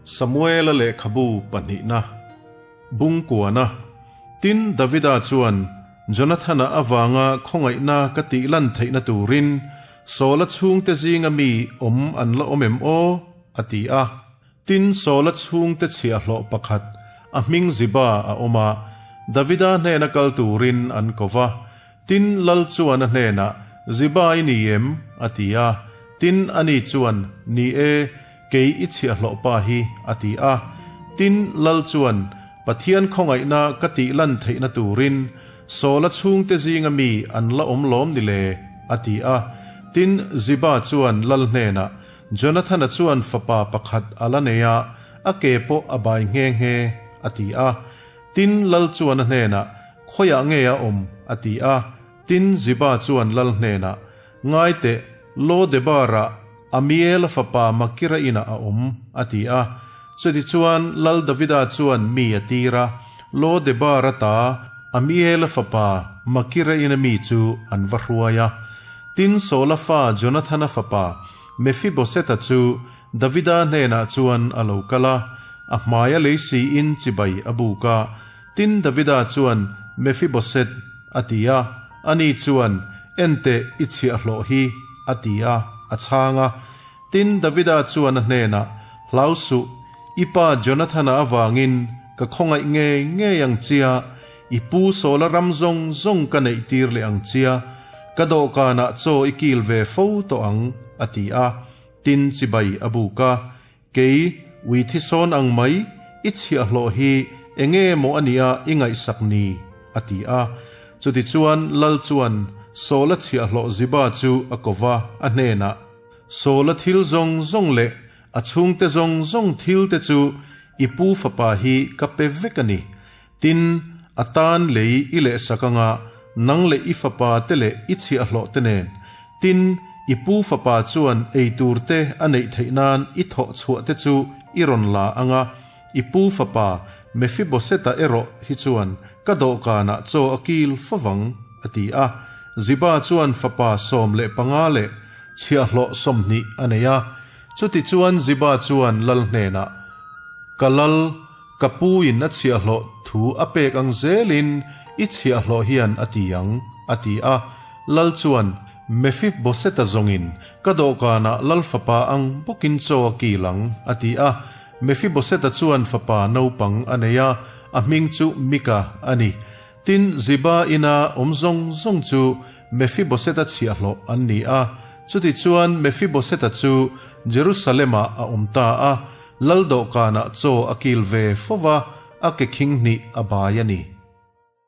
Samuela lehkhabu pahnihna, Bungkuana. Tin, Davida chuan, Jonathana avanga khawngaihna ka tih lan theihna turin Saula chhungte zinga mi awm an la awm em aw? a ti a. Tin, Saula chhungte chhiahhlawh pakhat, a hming Ziba a awm a, Davida hnena kal turin an ko va. Tin, lal chuan a hnenah, Ziba i ni em? a ti a. Tin, ani chuan, Ni e, kei i chhiahhlawh pa hi, a ti a. Tin, lal chuan, Pathian khawngaihna ka tih lan theihna turin Saula chhungte zinga mi an la awm lawm ni le? a ti a. Tin, Ziba chuan lal hnenah, Jonathana chuan fapa pakhat a la nei a, a ke pawh a bai nghe nghe, a ti a. Tin, lal chuan a hnenah, Khawiah nge a awm? a ti a. Tin, Ziba chuan lal hnenah, Ngai teh, Lo-debar-ah Amiel-a fapa Makira inah a awm, a ti a. Chutichuan, Lal Davida chuan mi a tir a, Lo-debar-a ta Amiel-a fapa Makira ina mi chu an va hruai a. Tin, Saula fa Jonathana fapa Mefiboseta chu Davida hnenah chuan a lo kal a, a hmaia lei siin chibai a buk a. Tin, Davida chuan, Mephiboset, a ti a. Ani chuan, Enteh, i chhiahhlawh hi, a ti a, a chhang a. Tin, Davida chuan a hnenah, Hlau suh, i pa Jonathana avangin ka khawngaih ngei ngei ang chia, i pu Saula ram zawng zawng ka neih tir leh ang chia, ka dawhkanah chaw i kil ve fo tawh ang, a ti a. Tin, chibai a buk a, Kei, ui thi sawn ang mai, i chhiahhlawh hi enge maw a nia i ngaihsak ni? a ti a. Chutichuan Lal chuan Saula chhiahhlawh Ziba chu a ko va, a hnenah, Saula thil zawng zawng leh a chhungte zawng zawng thilte chu i pu fapa hi ka pe vek a ni. Tin, a tan lei i lehsak anga nang leh i fapa te leh i chhiahhlawh te nen. Tin, i pu fapa chuan ei tur te a neih theih nan i thawh chhuah te chu i rawn la anga, i pu fapa Mephiboseta erawh hi chuan ka dawhkanah chaw a kil favang, a ti a. Ziba chuan fapa 15 leh chhiahhlawh 20 a nei a. Chutichuan Ziba chuan lal hnenah, Ka lal, Ka pu in a chhiahhlawh thu a pek ang zelin i chhiahhlawh hian a ti ang, a ti a. Lal chuan, Mephiboseta zawngin ka dawhkanah lal fapa ang bawkin chaw a kil ang, a ti a. Mephiboseta chuan fapa naupang a nei a, a hming chu Mika a ni. Tin, Ziba ina awm zawng zawng chu Mephiboseta chhiahhlawh an ni a. Chutichuan Mephiboseta chu Jerusalem-ah a awm ta a. Lal dawhkanah chaw a kil ve fo va, a ke khing hnih a bai a ni.